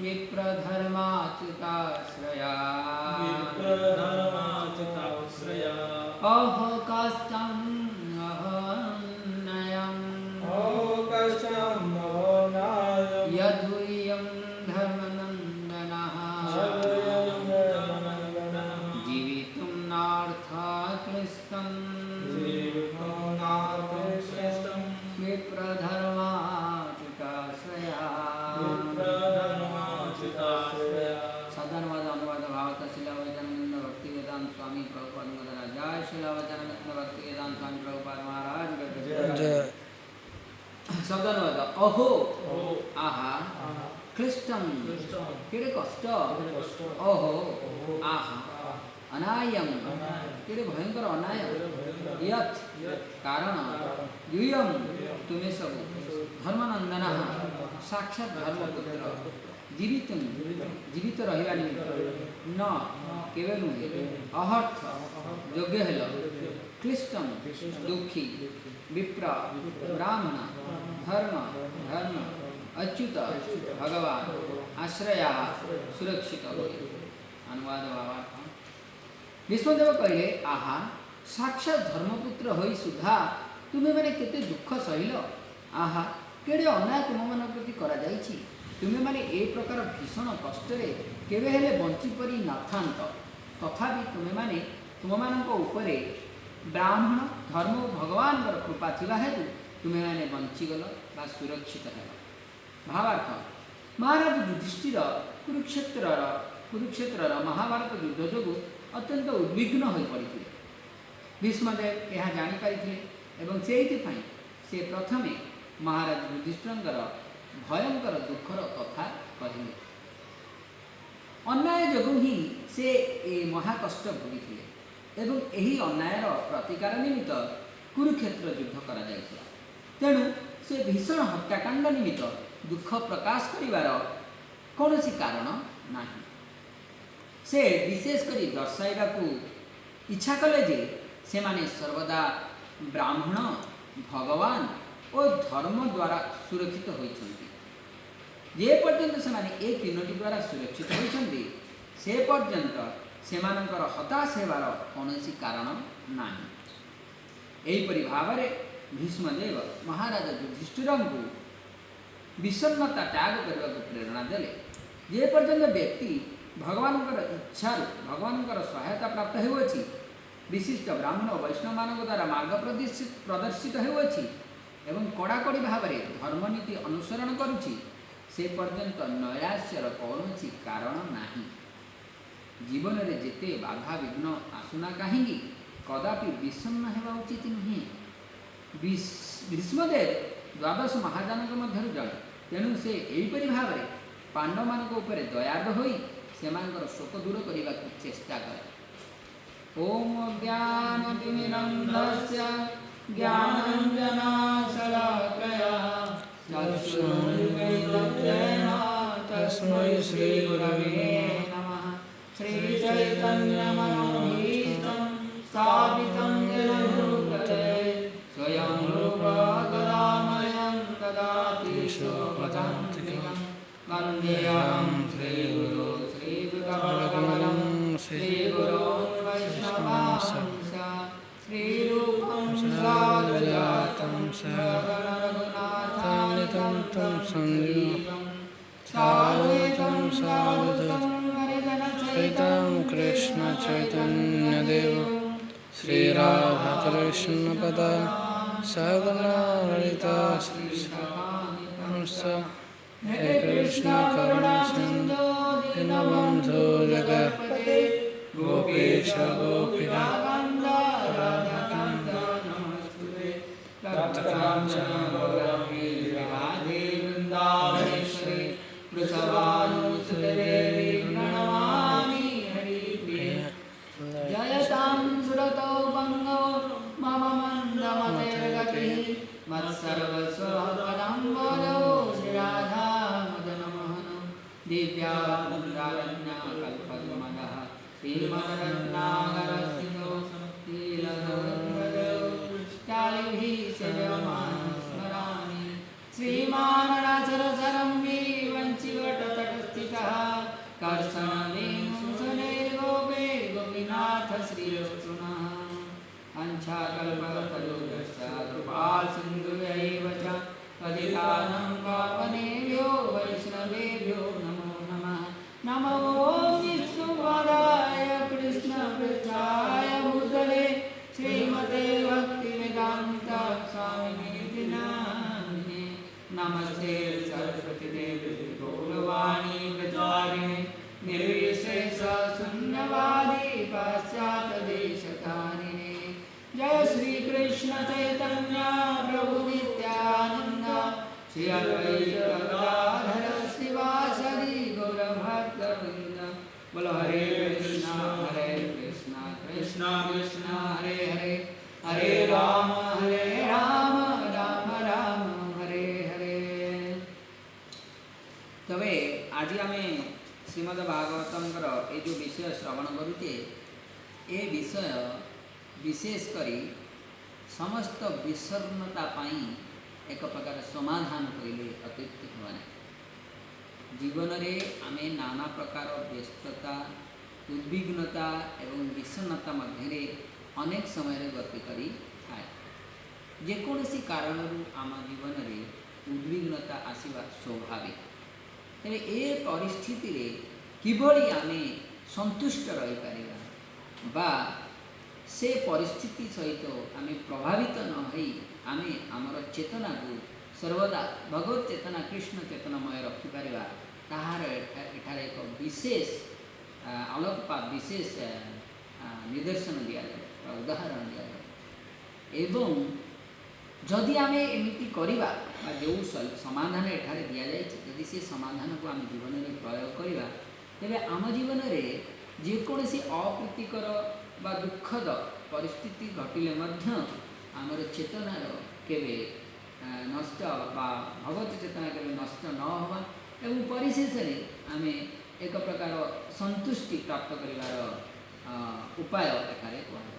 विप्रधर्माच्युताश्रया। विप्रधर्माच्युताश्रया। अहो कष्टम् अहो अन्नयम्। अहो कष्टम् अहो न्यायम्। यदूयं धर्मनन्दनः। यदूयं धर्मनन्दनः। जीवितुं नार्थक्लिष्टं। जीवितुं नार्थक्लिष्टं। विप्रधर्माच्युताश्रया। विप्रधर्माच्युताश्रया। शब्दानुवाद अनुवाद भावार्थ श्रील अवैतानंद भक्ति वेदांत स्वामी प्रभुपाद महाराज जय। श्रील अवैतानंद भक्ति वेदांत स्वामी प्रभुपाद महाराज जय। ଜୟ। ଶବ୍ଦାନୁବାଦ। ଅହୋ, ଅହୋ, ଆହା, ଆହା, କ୍ଲିଷ୍ଟಂ, କ୍ଲିଷ୍ଟಂ, କେଡ଼େ କଷ୍ଟ, କେଡ଼େ କଷ୍ଟ, ଅହୋ, ଅହୋ, ଆହା, ଆହା, ଅନାୟಂ, ଅନାୟಂ, କେଡ଼େ ଭୟଙ୍କର ଅନ୍ୟାୟ, କେଡ଼େ ଭୟଙ୍କର, ୟତ୍, ୟତ୍, କାରଣ, କାରଣ, ୟୁୟಂ, ୟୁୟಂ, ତୁମେ ସବୁ, ତୁମେ ସବୁ, ଧର୍ମନନ୍ଦନ, ଧର୍ମନନ୍ଦନ, ସାକ୍ଷାତ ଧର୍ମପୁତ୍ର, ଧର୍ମପୁତ୍ର, ଜୀବିତୁଂ, ଜୀବିତୁଂ, ଜୀବିତ ରହିବା ନିମିତ୍ତ, ରହିବା ନିମିତ୍ତ, ନ, ନ, କେବେ ନୁହେଁ, କେବେ ନୁହେଁ, ଅହର୍ଥ, ଅହର୍ଥ, ଯୋଗ୍ୟ ହେଲ, ଯୋଗ୍ୟ, କ୍ଲିଷ୍ଟಂ, କ୍ଲିଷ୍ଟಂ, ଦୁଃଖୀ, ଦୁଃଖୀ, ବିପ୍ର, ବିପ୍ର, ବ୍ରାହ୍ମଣ, ବ୍ରାହ୍ମଣ, ଧର୍ମ, ଧର୍ମ, ଧର୍ମ, ଅଚ୍ୟୁତ, ଅଚ୍ୟୁତ, ଭଗବାନ, ଭଗବାନ, ଆଶ୍ରୟା, ଆଶ୍ରୟ, ସୁରକ୍ଷିତ ହୋଇ। ସୁରକ୍ଷିତ। ଅନୁବାଦ ଭାବାର୍ଥ। ଭୀଷ୍ମଦେବ କହିଲେ, ଆହା, ସାକ୍ଷାତ ଧର୍ମପୁତ୍ର ହୋଇ ସୁଦ୍ଧା ତୁମେମାନେ କେତେ ଦୁଃଖ ସହିଲ। ଆହା, କେଡ଼େ ଅନ୍ୟାୟ ତୁମମାନଙ୍କ ପ୍ରତି କରାଯାଇଛି। ତୁମେମାନେ ଏ ପ୍ରକାର ଭୀଷଣ କଷ୍ଟରେ କେବେ ହେଲେ ବଞ୍ଚିପାରି ନଥାନ୍ତ। ତଥାପି ତୁମେମାନେ ତୁମମାନଙ୍କ ଉପରେ ବ୍ରାହ୍ମଣ, ଧର୍ମ ଓ ଭଗବାନଙ୍କର କୃପା ଥିବା ହେତୁ ତୁମେମାନେ ବଞ୍ଚିଗଲ ବା ସୁରକ୍ଷିତ ହେଲ। ଭାବାର୍ଥ। ମହାରାଜ ଯୁଧିଷ୍ଠିର କୁରୁକ୍ଷେତ୍ରର ମହାଭାରତ ଯୁଦ୍ଧ ଯୋଗୁଁ ଅତ୍ୟନ୍ତ ଉଦ୍ବିଗ୍ନ ହୋଇପଡ଼ିଥିଲେ। ଭୀଷ୍ମଦେବ ଏହା ଜାଣିପାରିଥିଲେ ଏବଂ ସେଇଥିପାଇଁ ସେ ପ୍ରଥମେ ମହାରାଜ ଯୁଧିଷ୍ଠିରଙ୍କର ଭୟଙ୍କର ଦୁଃଖର କଥା କହିଲେ। ଅନ୍ୟାୟ ଯୋଗୁଁ ହିଁ ସେ ଏ ମହାକଷ୍ଟ ଭୋଗିଥିଲେ ଏବଂ ଏହି ଅନ୍ୟାୟର ପ୍ରତିକାର ନିମିତ୍ତ କୁରୁକ୍ଷେତ୍ର ଯୁଦ୍ଧ କରାଯାଇଥିଲା। ତେଣୁ ସେ ଭୀଷଣ ହତ୍ୟାକାଣ୍ଡ ନିମିତ୍ତ ଦୁଃଖ ପ୍ରକାଶ କରିବାର କୌଣସି କାରଣ ନାହିଁ। ସେ ବିଶେଷ କରି ଦର୍ଶାଇବାକୁ ଇଚ୍ଛା କଲେ ଯେ ସେମାନେ ସର୍ବଦା ବ୍ରାହ୍ମଣ, ଭଗବାନ ଓ ଧର୍ମ ଦ୍ୱାରା ସୁରକ୍ଷିତ ହୋଇଛନ୍ତି। ଯେ ପର୍ଯ୍ୟନ୍ତ ସେମାନେ ଏ ତିନୋଟି ଦ୍ୱାରା ସୁରକ୍ଷିତ ହୋଇଛନ୍ତି, ସେ ପର୍ଯ୍ୟନ୍ତ ସେମାନଙ୍କର ହତାଶ ହେବାର କୌଣସି କାରଣ ନାହିଁ। ଏହିପରି ଭାବରେ ଭୀଷ୍ମଦେବ ମହାରାଜ ଯୁଧିଷ୍ଠିରଙ୍କୁ ବିଷଣ୍ଣତା ତ୍ୟାଗ କରିବାକୁ ପ୍ରେରଣା ଦେଲେ। ଯେ ପର୍ଯ୍ୟନ୍ତ ବ୍ୟକ୍ତି ଭଗବାନଙ୍କର ଇଚ୍ଛାରୁ ଭଗବାନଙ୍କର ସହାୟତା ପ୍ରାପ୍ତ ହେଉଅଛି, ବିଶିଷ୍ଟ ବ୍ରାହ୍ମଣ ଓ ବୈଷ୍ଣବମାନଙ୍କ ଦ୍ୱାରା ମାର୍ଗ ପ୍ରଦର୍ଶିତ ହେଉଅଛି ଏବଂ କଡ଼ାକଡ଼ି ଭାବରେ ଧର୍ମନୀତି ଅନୁସରଣ କରୁଛି, ସେ ପର୍ଯ୍ୟନ୍ତ ନୈରାଶ୍ୟର କୌଣସି କାରଣ ନାହିଁ। ଜୀବନରେ ଯେତେ ବାଧା ବିଘ୍ନ ଆସୁନା କାହିଁକି, କଦାପି ବିଷଣ୍ଣ ହେବା ଉଚିତ ନୁହେଁ। ଭୀଷ୍ମଦେବ ଦ୍ୱାଦଶ ମହାଯାନଙ୍କ ମଧ୍ୟରୁ ଜଣେ। ତେଣୁ ସେ ଏହିପରି ଭାବରେ ପାଣ୍ଡବମାନଙ୍କ ଉପରେ ଦୟାର୍ଦ୍ର ହୋଇ ସେମାନଙ୍କର ଶୋକ ଦୂର କରିବାକୁ ଚେଷ୍ଟା କଲେ। ଓମ୍ ଅଜ୍ଞାନତିମିରାନ୍ଧସ୍ୟ ଜ୍ଞାନାଞ୍ଜନଶଲାକୟା ଚକ୍ଷୁରୁନ୍ମୀଳିतं येन तस्मै श्रीगुरवे नमः। श्रीचैतन्यमनोभीष्टं स्थापितं येन भूतले स्वयं रूप कदा मह्यं ददाति स्वपदान्तिकं। वन्देऽहं श्रीगुरो श्रीयुतपदकमलं श्रीगुरोन् वैष्णवांश्च श्रीरूपं साग्रजातं सहगण रघुनाथान्वितं तं सजीवं साद्वैतं सावधूतं हरिजनसहितं कृष्ण चैतन्यदेव श्रीराधाकृष्णपद सहगण ललिता श्री हे कृष्ण करुणा सिन्धु दीनबन्धो जगत्पते गोपेश गोपिका राधाकान्त नमस्तुते। तप्तकाञ्चन गौराङ्गी राधे वृन्दावनेश्वरि वृषभानुसुते देवी प्रणमामि हरिप्रिये। जयतां सुरतौ भङ्गौ मम मन्दमतिर्गतिः मत्सर्वस्वपदाम्बोधौ श्रीराधा मदनमोहनौ दिव्यानन्दारण्यकल्पद्रुमदः श्रीमदरत्नाकरस्थितो नीलगौरध्वजौ चालिभिः सेव्यमानं स्मरामि। श्रीमानराचरसरं वञ्चिवटतटस्थित तुलसीस्तु नः। वाञ्छाकल्पतरुभ्यश्च कृपा सिन्धुभ्यैव च पतितानां पावनेभ्यो वैष्णवेभ्यो नमो नमः। नमो विष्णुपदाय कृष्णपृष्ठाय भूतले श्रीमते भक्तिवेदान्त स्वामिनिति नामिने। नमस्ते सरस्वती देवी गौरवाणी प्रचारिणे निर्विशेष शून्यवादी पाश्चात्य देशतारिणे। जय श्री कृष्ण चैतन्य प्रभु नित्यानंद श्री अद्वैत गदाधर श्रीवासादि गौर भक्तवृंद। बोलो हरे कृष्णा कृष्ण कृष्ण हरे हरे, हरे राम राम राम हरे हरे। तबे आज आमे श्रीमद् भागवतंकर ए जो विषय श्रवण करुचे ए विषय विशेष करी समस्त विषण्णता पाई एक प्रकार समाधान कहिले अत्युक्ति हेबा नाही। जीवन रे आमे नाना प्रकार व्यस्तता, उद्विग्नता एवं विषण्णता मध्यरे अनेक समय रे गति करी थाए। जेकोणसी कारणरू आम जीवन रे उद्विग्नता आसीबा स्वाभाविक। तेरे ए परिस्थिति रे किभଳି आमे सन्तुष्ट रहिପାରିବା बा से परिस्थिति सहित आमे प्रभावित न होई आमे आमर चेतना को सर्वदा भगवत चेतना कृष्ण चेतनामय रखिପାରିବା, ताହାର एठारे एक विशेष आलोकपात विशेष निदर्शन दियाଯାଏ ବା उदाहरण दियाଯାଏ। एवं जदि आमे एमिति करिवा बा जो समाधान एठारे दियाଯାଇଛି, जदि से समाधान को आमे जीवन रे प्रयोग करिवा तेबे आम जीवन रे जेकोणसी अप्रीतिकर बा दुःखद परिस्थिति घटिले मध्य आमर चेतनार केवे नष्ट बा भगवत चेतना केवे नष्ट न हवा एवं परिशेषरे आमे एक प्रकार संतुष्टि प्राप्त करिवार उपाय एठारे कुहाଯାଏ।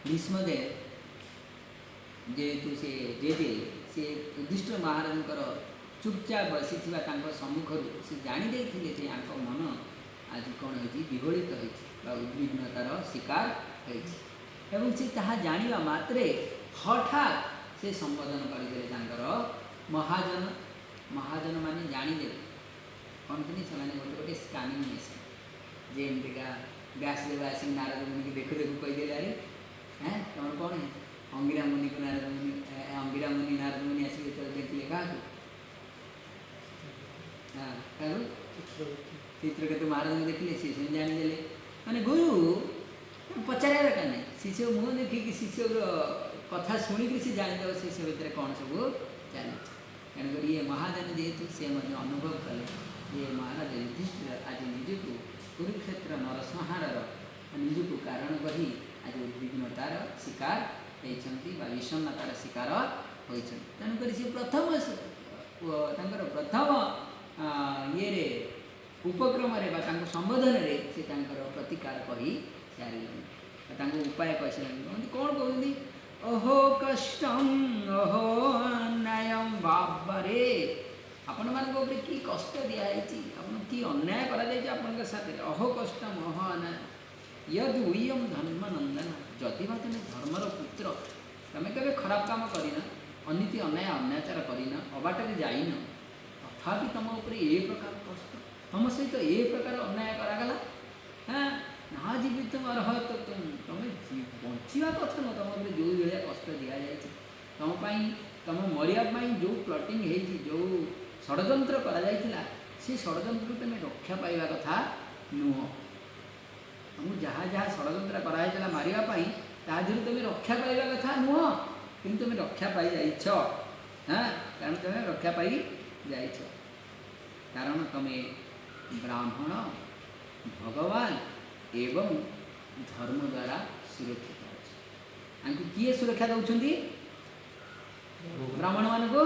भीष्मदेव जेहेतु से जेजे से युधिष्ठिर महाराजଙ୍କର चुपचाप बसिଥିବା ତାଙ୍କ ସମ୍ମୁଖରୁ ସେ ଜାଣି ଦେଇଥିଲେ ଯେ ୟାଙ୍କ ମନ ଆଜି କ'ଣ ହେଇଛି, ବିହଳିତ ହେଇଛି ବା ଉଦ୍ବିଗ୍ନତାର ଶିକାର ହେଇଛି। ଏବଂ ସେ ତାହା ଜାଣିବା ମାତ୍ରେ ହଠାତ୍ ସେ ସମ୍ବୋଧନ କରିଦେଲେ ତାଙ୍କର ମହାଜନ। ମହାଜନ ମାନେ ଜାଣିଦେଲେ କ'ଣ କି ସେମାନେ ଗୋଟେ ଗୋଟେ ସ୍କାନିଂ ମେସିନ୍, ଯେମିତିକା ବ୍ୟାସଦେବ ଆସିକି ନାରଦ ମୁନିକି ଦେଖୁ ଦେଖୁ କହିଦେଲେ, ଆରେ ହେଁ ତମର କ'ଣ ହେଇଛି? ଅଙ୍ଗିରା ମୁନିକୁ ନାରଦ ମୁନି, ଅଙ୍ଗିରା ମୁନି ନାରଦ ମୁନି ଆସିକି ଯେତେବେଳେ ଦେଖିଲେ କାହାକୁ, ହଁ କାହାକୁ, ଚିତ୍ରକେତୁ ମହାରାଜଙ୍କୁ ଦେଖିଲେ, ସେ ସେମିତି ଜାଣିଦେଲେ। ମାନେ ଗୁରୁ ପଚାରିବା ଦରକାର ନାହିଁ, ଶିଷ୍ୟ ମୁହଁ ଦେଖିକି ଶିଷ୍ୟର କଥା ଶୁଣିକି ସେ ଜାଣିଦେବ ଶିଷ୍ୟ ଭିତରେ କ'ଣ ସବୁ ଚାଲିଛି। ତେଣୁକରି ଇଏ ମହାଜନ ଯେହେତୁ ସେ ମଧ୍ୟ ଅନୁଭବ କଲେ ଯେ ମହାରାଜ ଯୁଧିଷ୍ଠିର ଆଜି ନିଜକୁ କୁରୁକ୍ଷେତ୍ର ନରସଂହାରର ନିଜକୁ କାରଣ କହି ଆଜି ଉଦ୍ବିଗ୍ନତାର ଶିକାର ହେଇଛନ୍ତି ବା ବିଷଣ୍ଣତାର ଶିକାର ହୋଇଛନ୍ତି। ତେଣୁକରି ସେ ପ୍ରଥମ ତାଙ୍କର ପ୍ରଥମ ଇଏରେ ଉପକ୍ରମରେ ବା ତାଙ୍କ ସମ୍ବୋଧନରେ ସେ ତାଙ୍କର ପ୍ରତିକାର କହି ସାରିଲେଣି ବା ତାଙ୍କୁ ଉପାୟ କହିସାରିଲେଣି। କହନ୍ତି କ'ଣ କହୁଛନ୍ତି? ଅହୋ କଷ୍ଟಂ ଅହୋ ଅନ୍ୟାୟಂ। ବାବାରେ, ଆପଣମାନଙ୍କ ଉପରେ କି କଷ୍ଟ ଦିଆହେଇଛି, ଆପଣ କି ଅନ୍ୟାୟ କରାଯାଇଛି ଆପଣଙ୍କ ସାଥିରେ। ଅହୋ କଷ୍ଟಂ ଅହୋ ଅନ୍ୟାୟ ୟଦ୍ ଉୟମ୍ ଧର୍ମନନ୍ଦନ। ଯଦି ବା ତୁମେ ଧର୍ମର ପୁତ୍ର, ତୁମେ କେବେ ଖରାପ କାମ କରିନ, ଅନୀତି ଅନ୍ୟାୟ ଅନ୍ୟାଚାର କରିନ, ଅବାଟରେ ଯାଇନ, ତଥାପି ତୁମ ଉପରେ ଏ ପ୍ରକାର କଷ୍ଟ, ତୁମ ସହିତ ଏ ପ୍ରକାର ଅନ୍ୟାୟ କରାଗଲା, ହଁ ନା ଜୀବିତ ଅର୍ହତ ତୁମେ ବଞ୍ଚିବା କଥା ନୁହଁ। ତୁମ ଉପରେ ଯେଉଁ ଭଳିଆ କଷ୍ଟ ଦିଆଯାଇଛି, ତୁମ ପାଇଁ ତୁମ ମରିବା ପାଇଁ ଯେଉଁ ପ୍ଲଟିଂ ହେଇଛି, ଯେଉଁ ଷଡ଼ଯନ୍ତ୍ର କରାଯାଇଥିଲା, ସେ ଷଡ଼ଯନ୍ତ୍ରରୁ ତୁମେ ରକ୍ଷା ପାଇବା କଥା ନୁହଁ। ତୁମକୁ ଯାହା ଯାହା ଷଡ଼ଯନ୍ତ୍ର କରାଯାଇଥିଲା ମାରିବା ପାଇଁ, ତା ଦେହରୁ ତୁମେ ରକ୍ଷା ପାଇବା କଥା ନୁହଁ, କିନ୍ତୁ ତୁମେ ରକ୍ଷା ପାଇଯାଇଛ। ହଁ, କାରଣ ତୁମେ ରକ୍ଷା ପାଇଯାଇଛ, କାରଣ ତୁମେ ବ୍ରାହ୍ମଣ, ଭଗବାନ ଏବଂ ଧର୍ମ ଦ୍ୱାରା ସୁରକ୍ଷିତ ଅଛି। ଆଙ୍କୁ କିଏ ସୁରକ୍ଷା ଦେଉଛନ୍ତି? ବ୍ରାହ୍ମଣମାନଙ୍କୁ।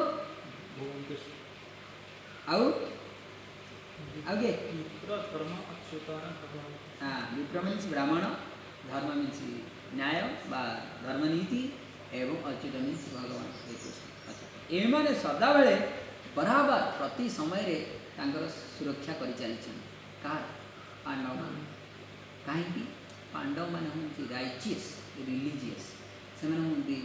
ଆଉ ଆଉ କିଏ? ହଁ, ବିପ୍ର ମିନ୍ସ ବ୍ରାହ୍ମଣ, ଧର୍ମ ମିନ୍ସ ନ୍ୟାୟ ବା ଧର୍ମନୀତି, ଏବଂ ଅଚ୍ୟୁତ ମିନ୍ସ ଭଗବାନ ଶ୍ରୀକୃଷ୍ଣ। ଆଚ୍ଛା, ଏମାନେ ସଦାବେଳେ ବରାବର ପ୍ରତି ସମୟରେ ତାଙ୍କର ସୁରକ୍ଷା କରିଚାଲିଛନ୍ତି। କାହାର? ପାଣ୍ଡବମାନେ। କାହିଁକି? ପାଣ୍ଡବମାନେ ହେଉଛନ୍ତି ରାଇଚିୟସ୍, ରିଲିଜିୟସ୍, ସେମାନେ ହେଉଛନ୍ତି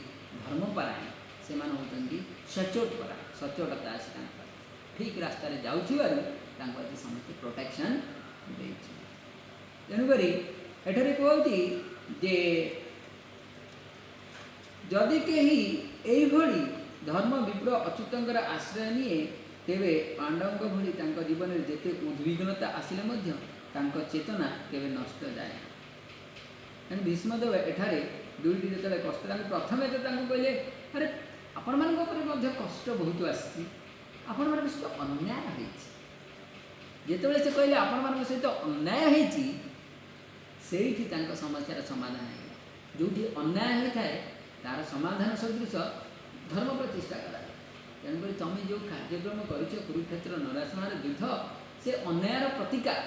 ଧର୍ମପରାୟଣ, ସେମାନେ ହେଉଛନ୍ତି ସଚୋଟ ପରାୟଣ, ସଚୋଟତା ଅଛି ତାଙ୍କ ପାଖରେ। ଠିକ୍ ରାସ୍ତାରେ ଯାଉଥିବାରୁ ତାଙ୍କୁ ଆଜି ସମସ୍ତେ ପ୍ରୋଟେକ୍ସନ୍ ଦେଇଛନ୍ତି। ତେଣୁକରି ଏଠାରେ କୁହାଉଛି ଯେ ଯଦି କେହି ଏଇଭଳି ଧର୍ମ ବିପ୍ର ଅଚ୍ୟୁତଙ୍କର ଆଶ୍ରୟ ନିଏ, ତେବେ ପାଣ୍ଡବଙ୍କ ଭଳି ତାଙ୍କ ଜୀବନରେ ଯେତେ ଉଦ୍ବିଗ୍ନତା ଆସିଲେ ମଧ୍ୟ ତାଙ୍କ ଚେତନା କେବେ ନଷ୍ଟ ଯାଏ ନା। ତେଣୁ ଭୀଷ୍ମଦେବ ଏଠାରେ ଦୁଇଟି ଯେତେବେଳେ କଷ୍ଟ ତାଙ୍କୁ ପ୍ରଥମେ ତ ତାଙ୍କୁ କହିଲେ, ଆରେ ଆପଣମାନଙ୍କ ଉପରେ ମଧ୍ୟ କଷ୍ଟ ବହୁତ ଆସିଛି, ଆପଣମାନଙ୍କ ସହିତ ଅନ୍ୟାୟ ହେଇଛି। ଯେତେବେଳେ ସେ କହିଲେ ଆପଣମାନଙ୍କ ସହିତ ଅନ୍ୟାୟ ହେଇଛି, ସେଇଠି ତାଙ୍କ ସମସ୍ୟାର ସମାଧାନ ହେଇଗଲା। ଯେଉଁଠି ଅନ୍ୟାୟ ହୋଇଥାଏ ତାର ସମାଧାନ ସଦୃଶ ଧର୍ମ ପ୍ରତିଷ୍ଠା କରାଯାଏ। ତେଣୁକରି ତମେ ଯେଉଁ କାର୍ଯ୍ୟକ୍ରମ କରିଛ କୁରୁକ୍ଷେତ୍ର ନରସଂହାର ଯୁଦ୍ଧ, ସେ ଅନ୍ୟାୟର ପ୍ରତିକାର,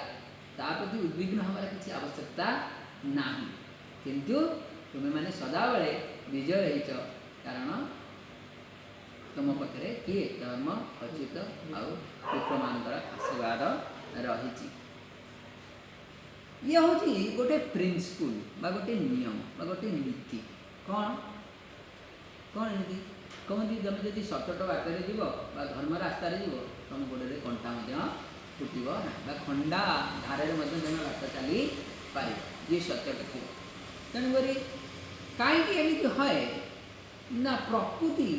ତା ପ୍ରତି ଉଦ୍ବିଗ୍ନ ହେବାର କିଛି ଆବଶ୍ୟକତା ନାହିଁ। କିନ୍ତୁ ତୁମେମାନେ ସଦାବେଳେ ବିଜୟ ହେଇଛ, କାରଣ ତୁମ ପାଖରେ କିଏ ଧର୍ମ ଅଚ୍ୟୁତ ଆଉ ବିପ୍ରମାନଙ୍କର ଆଶୀର୍ବାଦ ରହିଛି। ଇଏ ହେଉଛି ଗୋଟେ ପ୍ରିନ୍ସିପୁଲ ବା ଗୋଟେ ନିୟମ ବା ଗୋଟେ ନୀତି। କ'ଣ କ'ଣ ନୀତି କହନ୍ତି? ତମେ ଯଦି ସଚୋଟ ବାଟରେ ଯିବ ବା ଧର୍ମ ରାସ୍ତାରେ ଯିବ, ତମ ଗୋଡ଼ରେ କଣ୍ଟା ମଧ୍ୟ ଫୁଟିବ ନାହିଁ, ବା ଖଣ୍ଡା ଧାରରେ ମଧ୍ୟ ତମେ ବାଟ ଚାଲି ପାରିବ ଯିଏ ସଚୋଟ ଥିବ। ତେଣୁକରି କାହିଁକି ଏମିତି ହୁଏ ନା, ପ୍ରକୃତି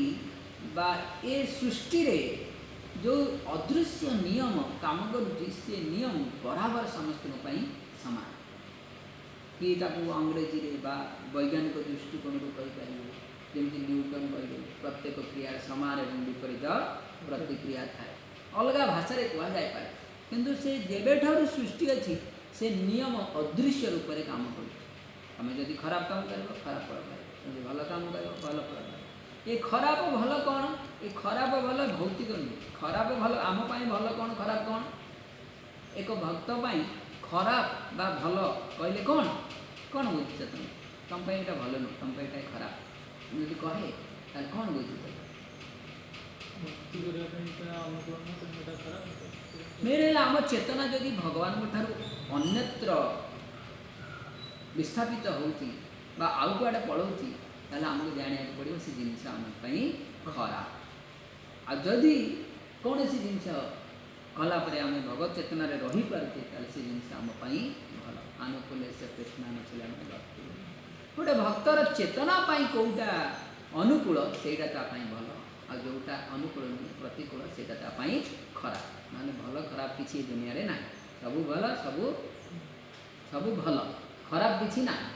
ବା ଏ ସୃଷ୍ଟିରେ ଯେଉଁ ଅଦୃଶ୍ୟ ନିୟମ କାମ କରୁଛି, ସେ ନିୟମ ବରାବର ସମସ୍ତଙ୍କ ପାଇଁ ସମାନ। କି ତାକୁ ଅଂଗ୍ରେଜୀରେ ବା ବୈଜ୍ଞାନିକ ଦୃଷ୍ଟିକୋଣରୁ କହିପାରିବେ, ଯେମିତି ନ୍ୟୁଟନ୍ କହିଲେ ପ୍ରତ୍ୟେକ କ୍ରିୟାର ସମାନ ଏବଂ ବିପରୀତ ପ୍ରତିକ୍ରିୟା ଥାଏ। ଅଲଗା ଭାଷାରେ କୁହାଯାଇପାରେ, କିନ୍ତୁ ସେ ଯେବେଠାରୁ ସୃଷ୍ଟି ଅଛି ସେ ନିୟମ ଅଦୃଶ୍ୟ ରୂପରେ କାମ କରୁଛି। ତମେ ଯଦି ଖରାପ କାମ କରିବ ଖରାପ ଫଳ ପାଇବ, ଯଦି ଭଲ କାମ କରିବ ଭଲ ଫଳ ପାଇବ। ଏ ଖରାପ ଭଲ କ'ଣ? ଏ ଖରାପ ଭଲ ଭୌତିକ ନୁହେଁ। ଖରାପ ଭଲ ଆମ ପାଇଁ ଭଲ କ'ଣ, ଖରାପ କ'ଣ? ଏକ ଭକ୍ତ ପାଇଁ ଖରାପ ବା ଭଲ କହିଲେ କ'ଣ କ'ଣ ବୁଝୁଛ ତମେ? ତମ ପାଇଁ ଏଇଟା ଭଲ ନୁହଁ, ତମ ପାଇଁ ଏଇଟା ଖରାପ ମୁଁ ଯଦି କହେ ତାହେଲେ କ'ଣ ବୁଝୁଛ? ଭକ୍ତି କରିବା ପାଇଁ ଏଇଟା ଅନୁକୂଳ ନୁହଁ, ତେଣୁ ଏଇଟା ଖରାପ। ମେନ୍ ହେଲା ଆମ ଚେତନା ଯଦି ଭଗବାନଙ୍କ ଠାରୁ ଅନ୍ୟତ୍ର ବିସ୍ଥାପିତ ହେଉଛି ବା ଆଉ କୁଆଡ଼େ ପଳାଉଛି, ତାହେଲେ ଆମକୁ ଜାଣିବାକୁ ପଡ଼ିବ ସେ ଜିନିଷ ଆମ ପାଇଁ ଖରାପ। ଆଉ ଯଦି କୌଣସି ଜିନିଷ କଲା ପରେ ଆମେ ଭଗବତ ଚେତନାରେ ରହିପାରୁଛେ, ତାହେଲେ ସେ ଜିନିଷ ଆମ ପାଇଁ ଭଲ। ଆନୁକୂଲ୍ୟ ସେ କୃଷ୍ଣ ଅନୁକୂଲ୍ୟ ଭକ୍ତି। ଗୋଟେ ଭକ୍ତର ଚେତନା ପାଇଁ କେଉଁଟା ଅନୁକୂଳ ସେଇଟା ତା ପାଇଁ ଭଲ, ଆଉ ଯେଉଁଟା ଅନୁକୂଳ ନୁହେଁ ପ୍ରତିକୂଳ ସେଇଟା ତା ପାଇଁ ଖରାପ। ନହେଲେ ଭଲ ଖରାପ କିଛି ଏ ଦୁନିଆରେ ନାହିଁ, ସବୁ ଭଲ, ସବୁ ସବୁ ଭଲ, ଖରାପ କିଛି ନାହିଁ,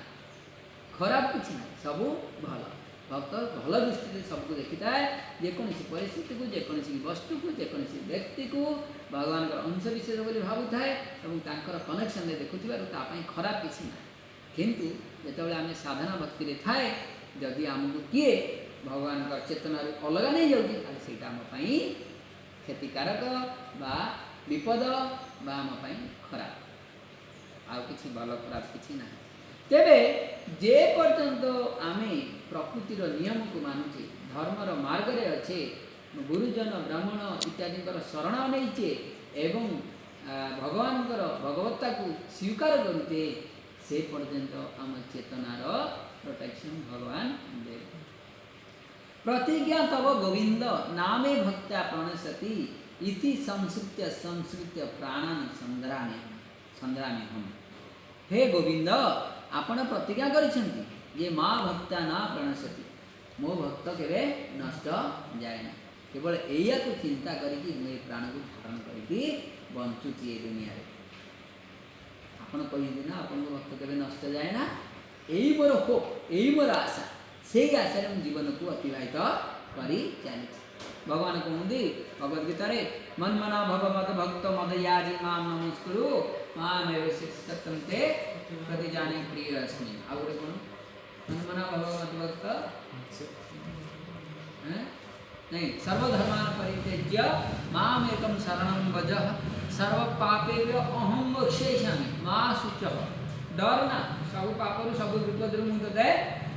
ଖରାପ କିଛି ନାହିଁ, ସବୁ ଭଲ। ଭକ୍ତ ଭଲ ଦୃଷ୍ଟିରେ ସବୁକୁ ଦେଖିଥାଏ, ଯେକୌଣସି ପରିସ୍ଥିତିକୁ, ଯେକୌଣସି ବସ୍ତୁକୁ, ଯେକୌଣସି ବ୍ୟକ୍ତିକୁ ଭଗବାନଙ୍କର ଅଂଶ ବିଶେଷ ବୋଲି ଭାବୁଥାଏ ଏବଂ ତାଙ୍କର କନେକ୍ସନରେ ଦେଖୁଥିବାରୁ ତା ପାଇଁ ଖରାପ କିଛି ନାହିଁ। କିନ୍ତୁ ଯେତେବେଳେ ଆମେ ସାଧନା ଭକ୍ତିରେ ଥାଏ, ଯଦି ଆମକୁ କିଏ ଭଗବାନଙ୍କ ଚେତନାରୁ ଅଲଗା ନେଇଯାଉଛି, ତାହେଲେ ସେଇଟା ଆମ ପାଇଁ କ୍ଷତିକାରକ ବା ବିପଦ ବା ଆମ ପାଇଁ ଖରାପ। ଆଉ କିଛି ଭଲ ଖରାପ କିଛି ନାହିଁ। ତେବେ ଯେ ପର୍ଯ୍ୟନ୍ତ ଆମେ ପ୍ରକୃତିର ନିୟମକୁ ମାନୁଛେ, ଧର୍ମର ମାର୍ଗରେ ଅଛେ, ଗୁରୁଜନ ବ୍ରାହ୍ମଣ ଇତ୍ୟାଦିଙ୍କର ଶରଣ ନେଇଛେ ଏବଂ ଭଗବାନଙ୍କର ଭଗବତ୍ତାକୁ ସ୍ୱୀକାର କରୁଛେ, ସେ ପର୍ଯ୍ୟନ୍ତ ଆମ ଚେତନାର ପ୍ରୋଟେକ୍ସନ୍ ଭଗବାନ ଦେବେ। ପ୍ରତିଜ୍ଞା ତବ ଗୋବିନ୍ଦ ନାମେ ଭକ୍ତ୍ୟା ପ୍ରଣଶତି ଇତି ସଂସୃତ୍ୟ ସଂସୃତ୍ୟ ପ୍ରାଣାନି ସଂଗ୍ରାମେ ସଂଗ୍ରାମେ ହମ୍। ହେ ଗୋବିନ୍ଦ, ଆପଣ ପ୍ରତିଜ୍ଞା କରିଛନ୍ତି ଯେ ମା ଭକ୍ତା ନା ପ୍ରଣଶତି, ମୋ ଭକ୍ତ କେବେ ନଷ୍ଟ ଯାଏ ନା। କେବଳ ଏଇଆକୁ ଚିନ୍ତା କରିକି ମୁଁ ଏ ପ୍ରାଣକୁ ଧାରଣ କରିକି ବଞ୍ଚୁଛି ଏ ଦୁନିଆରେ। ଆପଣ କହିଛନ୍ତି ନା ଆପଣଙ୍କ ଭକ୍ତ କେବେ ନଷ୍ଟ ଯାଏ ନା, ଏଇ ମୋର ହୋପ୍, ଏଇ ମୋର ଆଶା, ସେଇ ଆଶାରେ ମୁଁ ଜୀବନକୁ ଅତିବାହିତ କରି ଚାଲିଛି। ଭଗବାନ କୁହନ୍ତି ଭଗବତ ଗୀତାରେ, ମନ୍ମନା ଭବ ମଦ ଭକ୍ତ ମଦୟାଜି ମାମ ନମସ୍କୁରୁ ମାମେବ ସତ୍ୟಂ ତେ ପ୍ରତିଜାନେ ପ୍ରିୟ ଅସ୍ମି। ଆଉ ଗୋଟେ କ'ଣ? ମନ୍ମନା ଭବ ମଦ ଭକ୍ତ ନାଇଁ, ସର୍ବଧର୍ମାନ ପରିତ୍ୟଜ୍ୟ ମାମ ଏକಂ ଶରଣଂ ଭଜ ସର୍ବ ପାପେଭ୍ୟ ଅହଂ ମୋକ୍ଷୟିଷ୍ୟାମି ମା ଶୁଚଃ। ଡର ନା, ସବୁ ପାପରୁ ସବୁ ବିପଦରୁ ମୁଁ ତୋତେ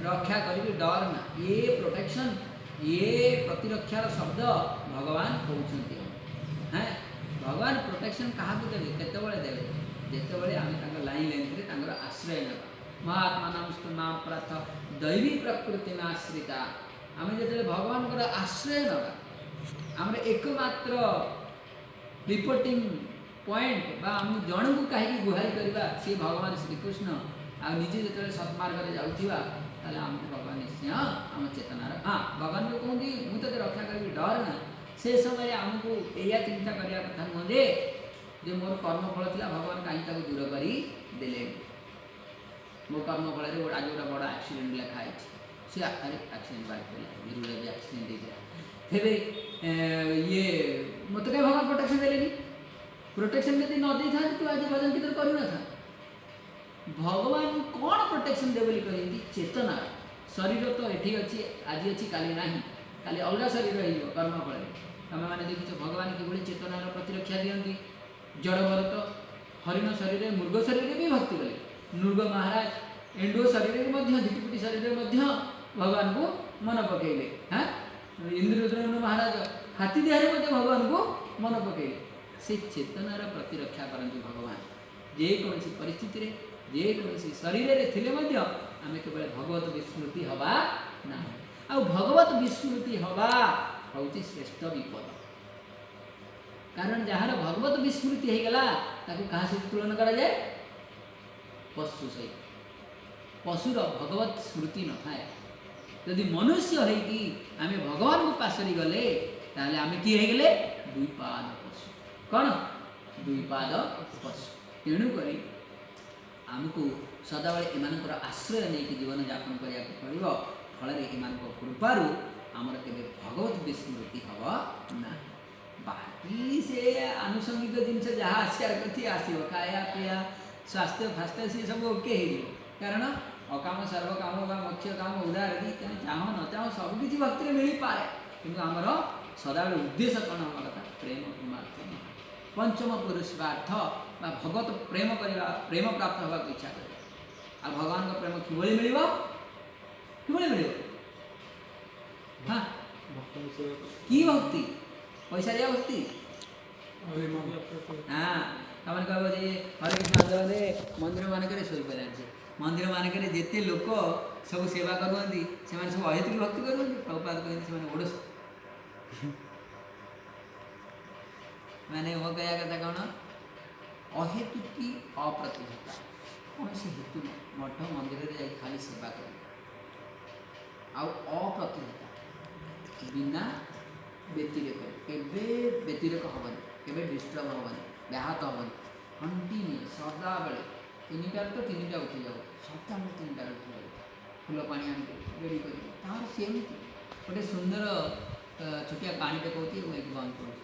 ରକ୍ଷା କରିବି, ଡର ନା। ଇଏ ପ୍ରୋଟେକ୍ସନ୍, ଇଏ ପ୍ରତିରକ୍ଷାର ଶବ୍ଦ ଭଗବାନ କହୁଛନ୍ତି। ହଁ, ଭଗବାନ ପ୍ରୋଟେକ୍ସନ୍ କାହାକୁ ଦେବେ, କେତେବେଳେ ଦେବେ? ଯେତେବେଳେ ଆମେ ତାଙ୍କ ଲାଇନ୍ ଲେନ୍ଥରେ ତାଙ୍କର ଆଶ୍ରୟ ନେବା। ମହାତ୍ମାନଂସ୍ତୁ ମାଁ ପାର୍ଥ ଦୈବୀ ପ୍ରକୃତିମାଶ୍ରିତା। ଆମେ ଯେତେବେଳେ ଭଗବାନଙ୍କର ଆଶ୍ରୟ ନେବା, ଆମର ଏକମାତ୍ର ରିପୋର୍ଟିଂ ପଏଣ୍ଟ ବା ଆମେ ଜଣଙ୍କୁ କାହିଁକି ଗୁହାରି କରିବା, ସିଏ ଭଗବାନ ଶ୍ରୀକୃଷ୍ଣ। ଆଉ ନିଜେ ଯେତେବେଳେ ସତ୍ମାର୍ଗରେ ଯାଉଥିବା, ତାହେଲେ ଆମକୁ ଭଗବାନ ନିଶ୍ଚୟ ଆମ ଚେତନାର, ହଁ, ଭଗବାନ ଯେଉଁ କୁହନ୍ତି ମୁଁ ତୋତେ ରକ୍ଷା କରିବି, ଡର ନା। ସେ ସମୟରେ ଆମକୁ ଏଇଆ ଚିନ୍ତା କରିବା କଥା ନୁହଁ ଯେ ଯେ ମୋର କର୍ମଫଳ ଥିଲା, ଭଗବାନ କାହିଁକି ତାକୁ ଦୂର କରି ଦେଲେ। ମୋ କର୍ମଫଳରେ ଗୋଟେ ଆଜି ଗୋଟେ ବଡ଼ ଆକ୍ସିଡେଣ୍ଟ ଲେଖା ହେଇଛି, ସେ ଆରେ ଆକ୍ସିଡେଣ୍ଟ ବାହାରି ପଡ଼ିଲା, ବିରୁରେ ବି ଆକ୍ସିଡେଣ୍ଟ ହେଇଥିଲା। ତେବେ ଇଏ ମୋତେ କାହିଁ ଭଗବାନ ପ୍ରୋଟେକ୍ସନ୍ ଦେଲେନି? ପ୍ରୋଟେକ୍ସନ୍ ଯଦି ନ ଦେଇଥାନ୍ତେ, ତୁ ଆଜି ଭଜନ କୀର୍ତ୍ତନ କରିନଥାନ୍ତୁ। ଭଗବାନ କ'ଣ ପ୍ରୋଟେକ୍ସନ୍ ଦେବେ ବୋଲି କହିଛନ୍ତି? ଚେତନା। ଶରୀର ତ ଏଠି ଅଛି, ଆଜି ଅଛି, କାଲି ନାହିଁ, କାଲି ଅଲଗା ଶରୀର ହେଇଯିବ କର୍ମ ଫଳରେ। ତମେମାନେ ଦେଖିଛ ଭଗବାନ କିଭଳି ଚେତନାର ପ୍ରତିରକ୍ଷା ଦିଅନ୍ତି। ଜଡ଼ ଭରତ ହରିଣ ଶରୀରରେ, ମୃଗ ଶରୀରରେ ବି ଭକ୍ତି କଲେ। ନୃଗ ମହାରାଜ ଏଣ୍ଡୁଅ ଶରୀରରେ ମଧ୍ୟ, ଝିଟିପିଟି ଶରୀରରେ ମଧ୍ୟ ଭଗବାନଙ୍କୁ ମନ ପକେଇଲେ। ହଁ, ଇନ୍ଦ୍ରଦ୍ୟୁମ୍ନ ମହାରାଜ ହାତୀ ଦେହରେ ମଧ୍ୟ ଭଗବାନଙ୍କୁ ମନ ପକେଇଲେ। ସେ ଚେତନାର ପ୍ରତିରକ୍ଷା କରନ୍ତି ଭଗବାନ। ଯେକୌଣସି ପରିସ୍ଥିତିରେ, ଯେକୌଣସି ଶରୀରରେ ଥିଲେ ମଧ୍ୟ ଆମେ କେବଳ ଭଗବତ ବିସ୍ମୃତି ହେବା ନାହିଁ। ଆଉ ଭଗବତ ବିସ୍ମୃତି ହେବା ହେଉଛି ଶ୍ରେଷ୍ଠ ବିପଦ। କାରଣ ଯାହାର ଭଗବତ ବିସ୍ମୃତି ହେଇଗଲା, ତାକୁ କାହା ସହିତ ତୁଳନା କରାଯାଏ? ପଶୁ ସହିତ। ପଶୁର ଭଗବତ ସ୍ମୃତି ନଥାଏ। ଯଦି ମନୁଷ୍ୟ ହେଇକି ଆମେ ଭଗବାନଙ୍କୁ ପାଶୋରି ଗଲେ, ତାହେଲେ ଆମେ କିଏ ହେଇଗଲେ? ଦୁଇ ପାଦ ପଶୁ। କ'ଣ? ଦୁଇ ପାଦ ପଶୁ। ତେଣୁକରି ଆମକୁ ସଦାବେଳେ ଏମାନଙ୍କର ଆଶ୍ରୟ ନେଇକି ଜୀବନଯାପନ କରିବାକୁ ପଡ଼ିବ। ଫଳରେ ଏମାନଙ୍କ କୃପାରୁ ଆମର କେବେ ଭଗବତ ବିସ୍ମୃତି ହେବ ନାହିଁ। ବାକି ସେ ଆନୁଷଙ୍ଗିକ ଜିନିଷ ଯାହା ଆସିବାର କଥା ଆସିବ, ଖାଇବା ପିଇବା, ସ୍ୱାସ୍ଥ୍ୟ ଫାସ୍ଥ୍ୟ, ସିଏ ସବୁ ଓକେ ହେଇଯିବ। କାରଣ ଅକାମ ସର୍ବକାମ ବା ମୋକ୍ଷ କାମ ଉଦାରତି, ତେଣୁ ଚାହଁ ନ ଚାହଁ ସବୁ କିଛି ଭକ୍ତିରେ ମିଳିପାରେ। କିନ୍ତୁ ଆମର ସଦାବେଳେ ଉଦ୍ଦେଶ୍ୟ କ'ଣ ହେବା କଥା? ପ୍ରେମ ପ୍ରେମାର୍ଥ, ପଞ୍ଚମ ପୁରୁଷାର୍ଥ ବା ଭଗବତ ପ୍ରେମ କରିବା, ପ୍ରେମ ପ୍ରାପ୍ତ ହେବାକୁ ଇଚ୍ଛା କରିବା। ଆଉ ଭଗବାନଙ୍କ ପ୍ରେମ କିଭଳି ମିଳିବ? କିଭଳି ମିଳିବ? ହଁ, ଭକ୍ତଙ୍କ ସେବା କର। କି ଭକ୍ତି? ପଇସା ଦିଆ ଭକ୍ତି? ହଁ, ତାମାନେ କହିବ ଯେ ହରେ କୃଷ୍ଣ ଆନ୍ଦୋଳନରେ ମନ୍ଦିର ମାନଙ୍କରେ ଶୋଇପାରିଲାଣି। ସେ ମନ୍ଦିର ମାନଙ୍କରେ ଯେତେ ଲୋକ ସବୁ ସେବା କରୁଛନ୍ତି, ସେମାନେ ସବୁ ଅହେତୁକି ଭକ୍ତି କରୁଛନ୍ତି? ପ୍ରଭୁପାଦ କହନ୍ତି ସେମାନେ ଓଡ଼ଶ। ମାନେ ମୋ କହିବା କଥା କ'ଣ? ଅହେତୁକି ଅପ୍ରତିହତା, କୌଣସି ହେତୁ ନାହିଁ। ମଠ ମନ୍ଦିରରେ ଯାଇକି ଖାଲି ସେବା କରିବେ ଆଉ ଅପ୍ରତିହତା, ବିନା ବ୍ୟତିରେକ, କେବେ ବ୍ୟତିରେକ ହେବନି, କେବେ ଡିଷ୍ଟର୍ବ ହେବନି, ବ୍ୟାହତ ହେବନି। କଣ୍ଟିନ୍ୟୁ ସଦାବେଳେ 3ଟାରୁ ତ 3ଟା ଉଠି ଯାଉଛି, ସଦାବେଳେ 3ଟାରେ ଉଠି ଯାଉଛି, ଫୁଲ ପାଣି ଆଣିକି ରେଡ଼ି କରିବ ତାର। ସେମିତି ଗୋଟେ ସୁନ୍ଦର ଛୋଟିଆ କାହାଣୀଟେ କହୁଛି ଏବଂ ଏଇଠି ବନ୍ଦ କରୁଛି।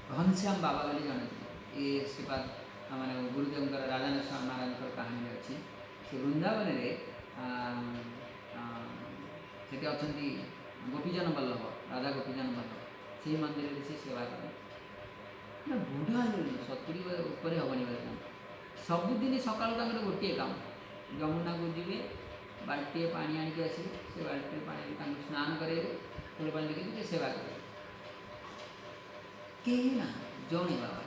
ଘନଶ୍ୟାମ ବାବା ବୋଲି ଜଣେ ଥିଲେ। ଏ ଶ୍ରୀପାଦ ମାନେ ଗୁରୁଦେବଙ୍କର, ରାଜାନନ୍ଦ ସ୍ୱାମୀ ମହାରାଜଙ୍କର କାହାଣୀରେ ଅଛି। ସେ ବୃନ୍ଦାବନରେ ସେଠି ଅଛନ୍ତି ଗୋପୀଜନ ବଲ୍ଲଭ, ରାଧା ଗୋପୀଜନ ବଲ୍ଲଭ, ସେଇ ମନ୍ଦିରରେ ସେ ସେବା କରେ ନା। ବୁଢ଼ା ହେଇଗଲେଣି, 70 ଉପରେ ହେବନି ବୋଧେ ତାଙ୍କୁ। ସବୁଦିନ ସକାଳୁ ତାଙ୍କର ଗୋଟିଏ କାମ, ଯମୁନାକୁ ଯିବେ, ବାଲ୍ଟିଏ ପାଣି ଆଣିକି ଆସିବେ, ସେ ବାଲ୍ଟିଏ ପାଣିରେ ତାଙ୍କୁ ସ୍ନାନ କରାଇବେ, ଫୁଲ ପାଣି ଲଗେଇକି ଟିକେ ସେବା କରିବେ। କେହି ନା, ଜଣେ ବାବା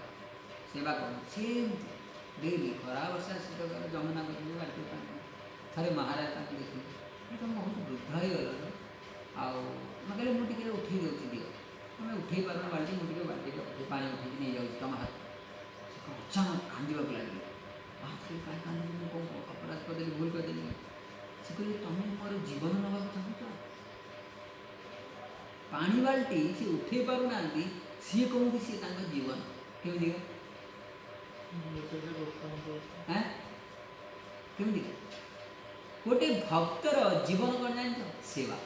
ସେବା କରନ୍ତି ସେମିତି ଡେଲି, ଖରା ବର୍ଷା ଶୀତ କାଳ, ଯମୁନାକୁ ଯିବେ, ବାଲ୍ଟିଏ ପାଣି ଆଣିବେ। ଥରେ ମହାରାଜ ତାଙ୍କୁ ଦେଖିଲେ, ତମେ ବହୁତ ବୃଦ୍ଧ ହେଇଗଲଣି ଆଉ। ମୁଁ କହିଲେ, ମୁଁ ଟିକେ ଉଠେଇ ଦେଉଛି, ଦିଅ, ତମେ ଉଠେଇ ପାରୁନ ବାଲ୍ଟି, ମୁଁ ଟିକେ ବାଲ୍ଟିଟା ଉଠେଇ ପାଣି ଉଠେଇକି ନେଇଯାଉଛି ତମ ହାତ। ସେ କଣ ଅଚାନକ କାନ୍ଦିବାକୁ ଲାଗିଲେ। ସେ କାହିଁ କାନ୍ଦିଲି? ମୁଁ କ'ଣ ଅପରାଧ କରିଦେଲି, ଭୁଲ କରିଦେଲି? ସେ କହିଲେ, ତମେ ମୋର ଜୀବନ ନେବାକୁ ଚାହୁଁଛ? ପାଣି ବାଲ୍ଟି ସେ ଉଠେଇ ପାରୁନାହାନ୍ତି, ସିଏ କହୁଛନ୍ତି ସିଏ ତାଙ୍କ ଜୀବନ। କେମିତିକା? ଆଁ, କେମିତିକା? ଗୋଟେ ଭକ୍ତର ଜୀବନ କ'ଣ ଜାଣିଛ? ସେବା।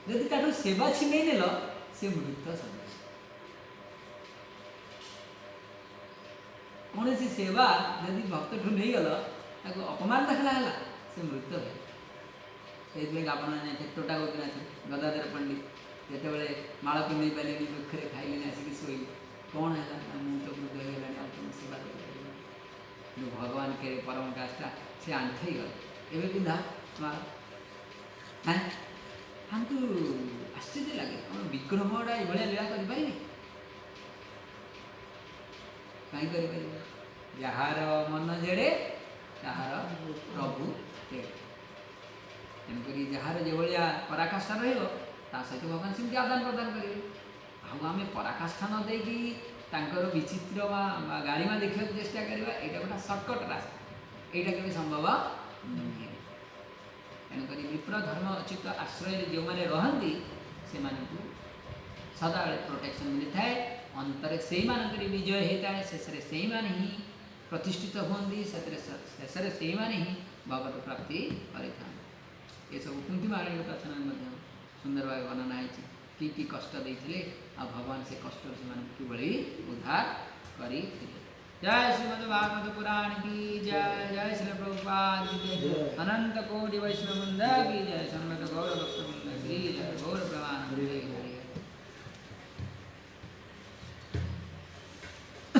ଯଦି ତାଠୁ ସେବା ଛିନେଇ ନେଲ, ସେ ମୃତ ସଦୃଶ। କୌଣସି ସେବା ଯଦି ଭକ୍ତଠୁ ନେଇଗଲ, ତାକୁ ଅପମାନ ଦାଖଲା ହେଲା, ସେ ମୃତ ହୁଏ। ସେଇଥିପାଇଁ ଆପଣମାନେ ଜାଣିଥିବେ ତୋଟା ଗୋପୀନାଥ ଗଦାଧର ପଣ୍ଡିତ ଯେତେବେଳେ ମାଳ ପିନ୍ଧେଇ ପାରିଲେନି, ଦୁଃଖରେ ଖାଇଲେନି, ଆସିକି ଶୋଇଲେ। କ'ଣ ହେଲା ନା, ମୁଁ ତ ବୃଦ୍ଧ ହେଇଗଲାଣି, ଆଉ ତୁମ ସେବା କରିପାରିବିନି। କିନ୍ତୁ ଭଗବାନ କେ ପରମ କାଷ୍ଠା, ସେ ଆଣ୍ଠେଇ ଗଲେ, ଏବେ ପିନ୍ଧା ମାଳ। ହଁ, ତାଙ୍କୁ ଆଶ୍ଚର୍ଯ୍ୟ ଲାଗେ, କ'ଣ ବିଗ୍ରହଟା ଏଭଳିଆ ଲୀଳା କରିପାରିବେ? କାହିଁ କରିପାରିବେ? ଯାହାର ମନ ଯେଡ଼େ ତାହାର ପ୍ରଭୁ ଦେବେ। ତେଣୁକରି ଯାହାର ଯେଭଳିଆ ପରାକାଷ୍ଠା ରହିବ, ତା ସହିତ ଭଗବାନ ସେମିତି ଆଦାନ ପ୍ରଦାନ କରିବେ। ଆଉ ଆମେ ପରାକାଷ୍ଠା ନ ଦେଇକି ତାଙ୍କର ବିଚିତ୍ର ବା ଗାରିମା ଦେଖିବାକୁ ଚେଷ୍ଟା କରିବା, ଏଇଟା ଗୋଟେ ସର୍ଟକଟ୍ ରାସ୍ତା, ଏଇଟା କେବେ ସମ୍ଭବ ନୁହେଁ। ତେଣୁକରି ବିପ୍ର ଧର୍ମ ଅଚ୍ୟୁତ ଆଶ୍ରୟରେ ଯେଉଁମାନେ ରହନ୍ତି, ସେମାନଙ୍କୁ ସଦାବେଳେ ପ୍ରୋଟେକ୍ସନ୍ ମିଳିଥାଏ। ଅନ୍ତରେ ସେଇମାନଙ୍କରି ବିଜୟ ହେଇଥାଏ, ଶେଷରେ ସେଇମାନେ ହିଁ ପ୍ରତିଷ୍ଠିତ ହୁଅନ୍ତି, ସେଥିରେ ଶେଷରେ ସେଇମାନେ ହିଁ ଭଗବତ ପ୍ରାପ୍ତି କରିଥାନ୍ତି। ଏସବୁ କୁନ୍ତି ମହାରାଣୀଙ୍କ ପ୍ରାର୍ଥନାରେ ମଧ୍ୟ ସୁନ୍ଦର ଭାବେ ବର୍ଣ୍ଣନା ହେଇଛି, କି କି କଷ୍ଟ ଦେଇଥିଲେ ଆଉ ଭଗବାନ ସେ କଷ୍ଟରୁ ସେମାନଙ୍କୁ କିଭଳି ଉଦ୍ଧାର କରିଥିଲେ। ଜୟ ଶ୍ରୀମଦ ଭାଗବତ ପୁରାଣ କି ଜୟ, ଜୟ ଶ୍ରୀ ପ୍ରଭୁପାଦ କି ଜୟ, ଅନନ୍ତ କୋଟି ବୈଷ୍ଣବ ବୃନ୍ଦ କି ଜୟ, ସମବେତ ଗୌର ଭକ୍ତ ବୃନ୍ଦ କି ଜୟ, ଗୌର ପ୍ରମାଣ।